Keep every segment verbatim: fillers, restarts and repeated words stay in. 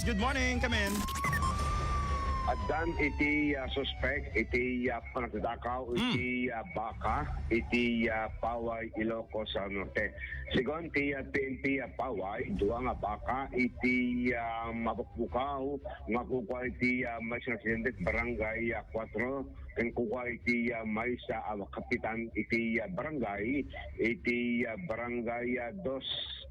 Good morning, come in. Addan iti, ah, suspek iti, ah, panagtatakaw Hmm. iti, ah, baka iti, ah, Paway, Ilocos, ah, Norte. Segun ti, ah, P N P, ah, Paway, dua nga baka iti, ah, mabukbukaw nga kukua iti, ah, maysa nga aksidente, Barangay, ah, kuatro, ken kukua iti, ah, maysa a kapitan iti, ah, barangay, iti, ah, Barangay, ah, dos,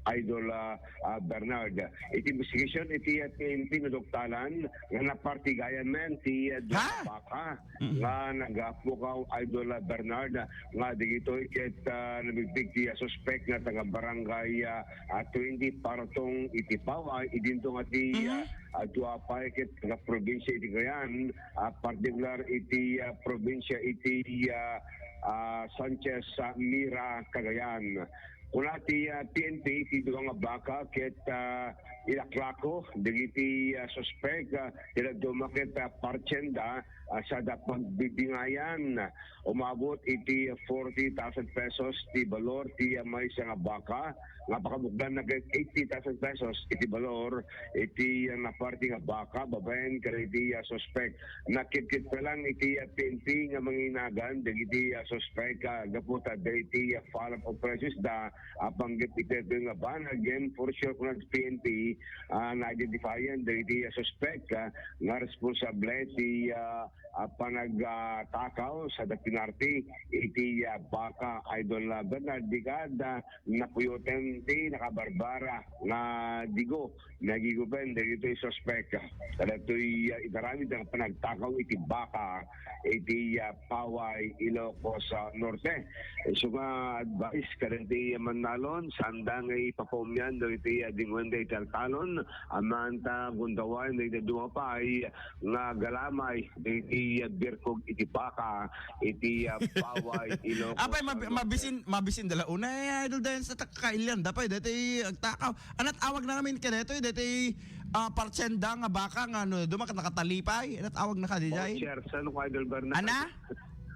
Idol, ah, ah, Bernard. Iti investigasyon iti, ah, P N P naduktalan nga napartigayan men ti, ah, dua Ha? ka baka Mm. nga nagpukaw, Idol, ah, Bernard, nga digitoy ket, ah, nabigbig ti, ah, suspek nga taga Barangay, ah, ah, twenty Partong iti Paway, idinto nga ti, Mhm. ah, ah, dua pay ket taga probinsya iti Cagayan, ah, partikular iti, ah, probinsya iti, ah, ah, Sanchez, ah, Mira, Cagayan. Kuna ti, ah, P N P, ti dua nga baka ket, ah, ilaklako dagiti, ah, suspek, ah, ti dadduma ket, ah, partienda, ah, sada pagbibingayan. Umabot iti forty thousand pesos ti balor ti, ah, maysa nga baka, nga pakabukdanna ket eighty thousand pesos iti balor iti, ah, naparti nga baka babaen kadagiti, ah, suspek. Nakitkitkit lang iti, ah, P N P nga manginagan dagiti, ah, suspek, ah, gapu ta dagiti, ah, follow-up operations da, ah, panggep iti daytoy nga banag. Ngem for sure, kuna ti P N P, ah, na-identifyan dagiti, ah, suspek, ah, nga responsable ti, ah, ah, panag, ah, takaw sada pinarti iti, ah, baka, Idol, ah, Bernard, di kada napuyoten ti nakabarbara nga digo nagigupen dagitoy suspek. Kadagitoy, ah, itaramid nga panagtakaw iti baka iti, ah, Paway, Ilocos, ah, Norte. Isu nga advice kadagiti mannalon, sanda nga ipapaumyan dagiti, ah, dingwen dagiti altalon, aman ta gundawayen dagiti dua pay nga galamay dagiti, ah, birkog iti baka iti, ah, Paway, Ilocos, Apay, ah, mab-, Norte. mabisin, mabisin dala unay, Idol Dance, at kailian da pay dagiti agtakaw. Anat awag na namin kadagitoy, dagiti, ah, partienda nga baka nga, ano, duma ket nakatalipay. Anat awag na ka, D J? Voucher. Saan ko, Idol Bernard? Ana?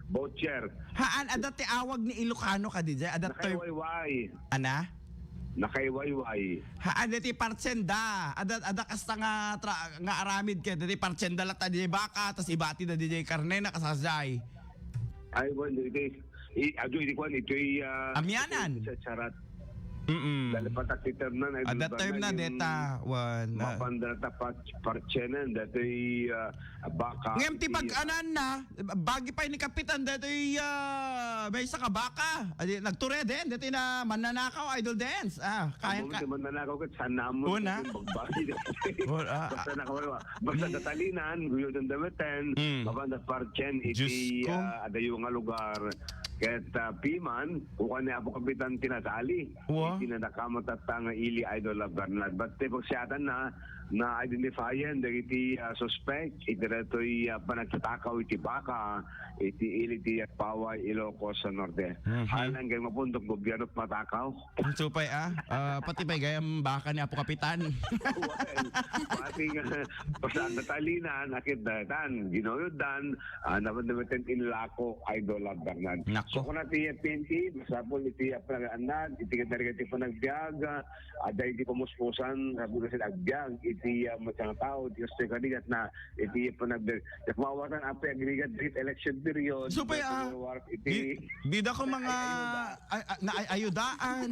Voucher. Haan, adda ti awag ni Ilocano ka, D J? Adda term. Nakaiwayway. Ana? Nakaiwayway. Haan, dagiti partienda. Adda, adda kasta nga tra-, nga aramid ket dagiti partienda latta, D J, baka, tas ibati da, D J, karne na kasajay. Ay, wen, iti, i-, adu, iti kuan, iti, ah, Amianan. Iti sa charat. Mm-mm. Dali pa ta ti term na, Idol Adda term na, Bernard, yung deta, wan, ah. Mapanda ta pa, partienda, datoy, ah, baka, Ngem ti iti, bag-anan na, bagi pay ni Kapitan, datoy, ah, maysa ka baka. Adi, nagtured, datoy na mannanakaw, Idol Dance. Ah, kayan Amo ka. Ti mannanakaw ket saan na amo Una. Ti bagbagi dati. Or, ah, Basta ah. Nakawala. Basta natalinan, guyo den daweten, Mm. mapanda partien Diyos iti, ko. Ah, adayo nga lugar. Ket, ah, piman, kukuan ni Apo Kapitan tinatali. Wa? Iti nadakamat tatta nga ili, Idol, ah, Bernard. But ti pagsiatan na, na-identifyan dagiti, ah, suspect iti datoy, ah, panagtatakaw iti baka, iti ili ti Paway, Ilocos Norte. Mhm. Halang kay mapundok gobyerno matakaw. Ang supay, ah. Ah, pati pay gayam baka ni Apo Kapitan. Well, pati nga, basta natalinan, akit na tan, ginuyod dan, ah, naman naman inlako, Idol, ah, Bernard. Nako. So, kuna ti P N P, masapul iti, ah, panag-anad, iti kadarigat ti panagbiag, ah, adda iti pamuspusan, sabi ko sila, agbiag, iti, ah, matang tao, iti kastoy kanigat na, iti panagbiag. Yak mawatan, apo, agrigat, dagit election period, Supay, ah, war, iti di, di da ko mga, ay, ay, ay, na, ay, ayudaan.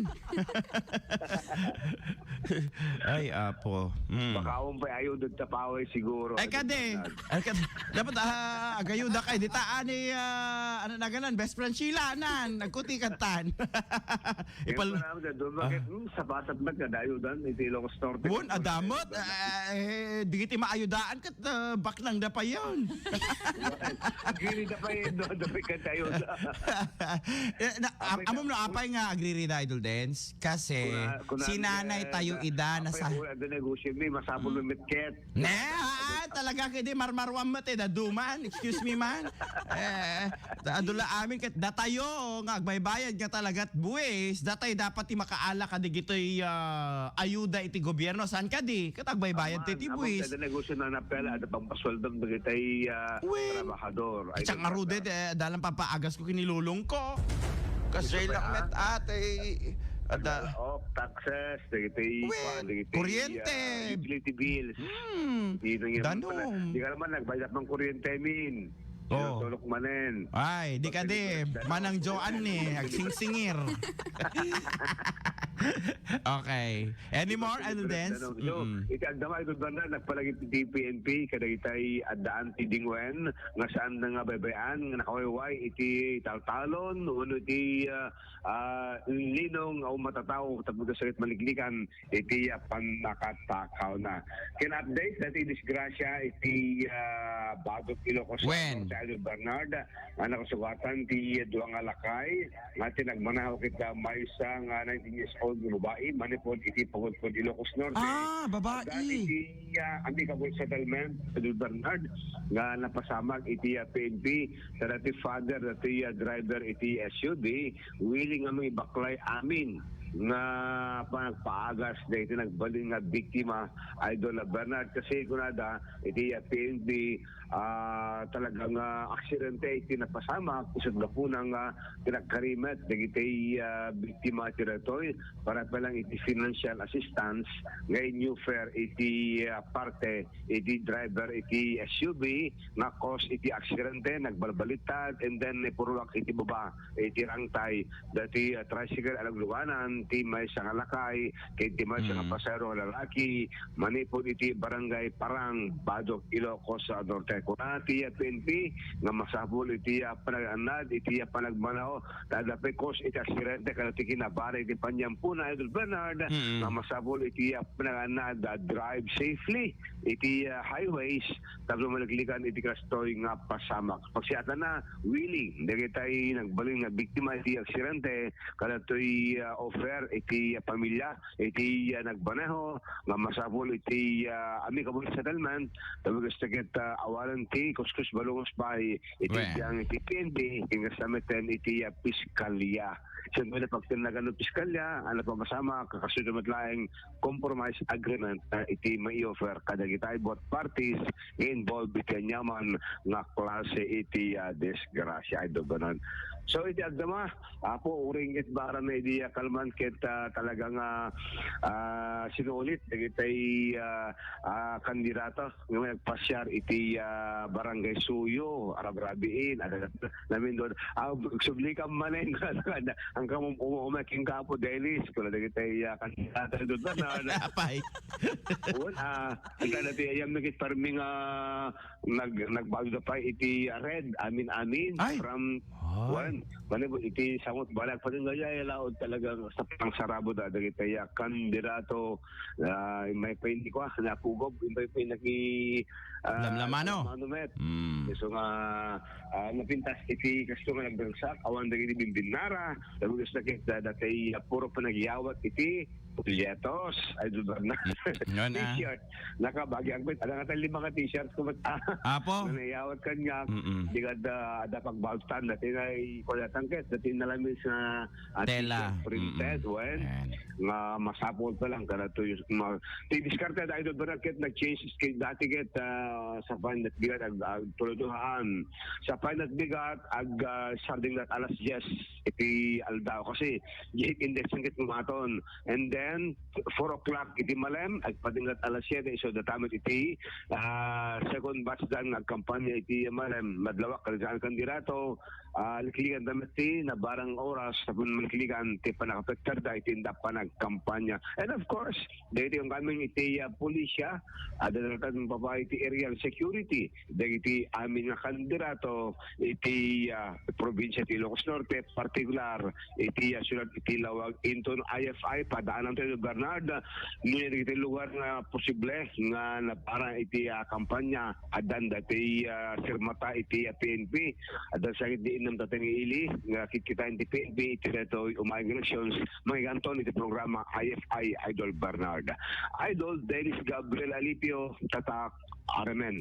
Ay, apo. Mm. Baka awan pay ayuda ta Paway siguro. Ay, kadi. Ay, kadi. Dapat, ah, agayuda kay. Di ta, ani, ah, ano na ganan, best friend Sheila, nan. Nagkuti kantan. Kaya Ipal- pala, doon, bakit, Ah. hmm, sapasat na kada ayudan, iti Ilocos Norte. Won, adamot. Ah, eh, di kiti maayudaan kat, ah, baknang da pa yun. Agree da pa yun, doon, doon, kada ayuda. Eh, na, am-, Apay amom no, na, apay nga agriri da, Idol Dance. Kasi, Kuna-, kuna-, si nanay eh, tayo na, ida, apay nasa ko, ada negosyo ni, masapul Hmm. lumitket. Ne, ah, talaga kay di marmarwan met, eh, daduman. Excuse me, man. Eh, adula amin ket datayo nga agbaybayad nga talagat buwis, datay dapat ti makaala kadigitoy, ah, ayuda iti gobyerno. Saan kadi? Ket agbaybayad Aman, ti, ti aman buwis. Kada negosyo na napela, ada pang pasweldom dagitay, ah, Wen. Trabahador. Ay, Ket siya nga rude, eh, dalan papaagas ko kinilulong ko. Kasi Gusto lang ka, met, ah? Ate, Adda. Off taxes, dagiti, Wen, kuan, dagiti, kuryente. Ah, utility bills. Hmm, Di na yun danum. Pala. Di ka naman nagbayad ng kuryente, min. Oh. Sinutulok manen. Ay, di ka di. Pagkalipas na Manang lang. Joanne, eh, agsingsingir. Okay. Any more, Idol Dance? Danum. So, Mm-mm. iti agdama, Idol Bernard, nagpalagip ti P N P, kadagitay addaan ti dingwen, nga saan na nga baybayan, nga nakawayway, iti taltalon, uno iti, ah, ah, linong, o matatao, tapos sakit maliklikan, iti, ah, pannakatakawna. Ken update, dati disgrasya, iti, ah, Badok Ilocos, Wen. Sa Idol Bernard, nga nakasugatan ti dua nga lakay, nga tinagmanaw kita maysa nga nineteen years old nga babae, manipod iti Pagudpod, Ilocos Norte. Ah, babae. Dati iti, ah, amicable settlement, Idol Bernard, nga napasamak iti, ah, P N P, ta dati father, dati, ah, driver iti S U V, willing nga mangibaklay amin nga panagpaagas dagiti nagbalin nga biktima, Idol Bernard, kasi kunada, iti, ah, P N P, ah, talagang, ah, aksidente iti napasamak, isut gapuna nga pinagkarimet dagiti, ah, biktima iti daytoy, para pa lang iti financial assistance nga in-offer iti, ah, parte iti driver iti S U V nga cause iti aksidente, nagbalbalittad, and then ipurulak iti baba iti rangtay dati, ah, tricycle a nagluganan ti maysa nga lakay ken ti maysa nga Mm. pasahero nga lalaki manipud iti Barangay Parang, Badok, Ilocos, ah, Norte. Kuna ti, ah, P N P nga masapul iti, ah, panag-annad iti, ah, panagmanao ta adda pay cause iti aksidente ken ti kinabara iti paniampona, Idol Bernard, Mm. nga masapul iti, ah, panag-annad, ah, drive safely iti, ah, highways tapno maliklikan iti kastoy nga pasamak. Pagsiatana, willing dagitay nagbalin nga biktima iti aksidente kadatoy, ah, offer iti, ah, pamilya iti, ah, nagmaneho nga masapul iti, ah, amicable settlement, tapno kasta ket, ah, awanen ti kuskus balungos pay iti Wen. Biang iti P N P, ken kasta met iti, ah, piskalya. Siyempre, pagtinnagan ng piskalya, ano pa masama, kakasuyo met laeng compromise agreement, ah, iti mai-offer kadagitay both parties nga involved iti aniaman nga klase iti, ah, disgrasya, Idol Bernard. So, iti agdama, Apo, uring ket bara na idi, ah, kalman ket, ah, talaga nga, ah, sinulit dagitay, ah, ah, kandidato nga nagpasiar iti, ah, Barangay Suyo, Arabrabiin, ada namin doon. Ah, subli ka manen, ang kamum-, umumay king Kapo Dennis, kuna dagitay, ah, kandidato doon na, na, Apay. Wen, ah, ang kada ti ayam na kit parming, ah, nag-, nagbago na pa iti, ah, red, amin-amin, Ay. From Ay. Wen, manibud iti sangot balag, pati nga ya, ya, laod talaga sa pangsarabo da, dagitay, ah, kandidato, ah, may pa hindi ko, ah, napugob, may pa naki, ah, Lamlamano. Lamlamano met. Mm. So nga, ah, napintas iti kasto nga nagdagsak, awan dagiti bimbinnara, tapos na kita, dati, ah, puro pa nagyawat iti, Yetos, ay, di ba? Ngan, ah. T-shirt. Nakabagi ang kwit. Alang atan lima ka t-shirt ko, mat-, ah. Apo. Nanayawat kanya. Mm-mm. Di ka da, da pagbautan. Dati na, i-, kuya tangkes. Dati na lang sa, ah, Tela. T-shirt printed, Mm-mm. Wen. Ayan. Nga masapol pa lang. Kana to yung, ma-, ti diskarte da, Idol Bernard, ket nag-change, ket dati ket, ah, sa pan, bigat, ag-, ag-, tuluduhaan. Sa pan at bigat, ag, ah, sarding dat alas diyes, iti aldaw. Kasi, jihit index ang kit maton. And then, four o'clock iti malem, agpatinggat alas siete, isu data met iti, ah, second batch dan nga agkampanya iti malem. Madlawak, kadagiti kandidato, ah, likligan da met ti nabarang oras, tapno malikligan ti panakapektar da iti inda panagkampanya. And of course, dagiti yung kaming iti, ah, pulisya, ah, dadalatan pa iti aerial security, dagiti amin nga kandidato, iti, ah, probinsya ti Ilocos Norte, partikular, iti, ah, siudad iti Laoag inton I F I, padaanan tayo, Bernard. Ngunit iti lugar nga posible nga naparang iti, ah, kampanya, addan dati, ah, sirmata iti, ah, P N P. Addan sakit di inam tatay nga ili, nga kitkitaen ti P N P, iti daytoy umayag elections, mangiganton iti programa I F I, Idol Bernard. Idol Dennis Gabriel Alipio, Tatak, R M N.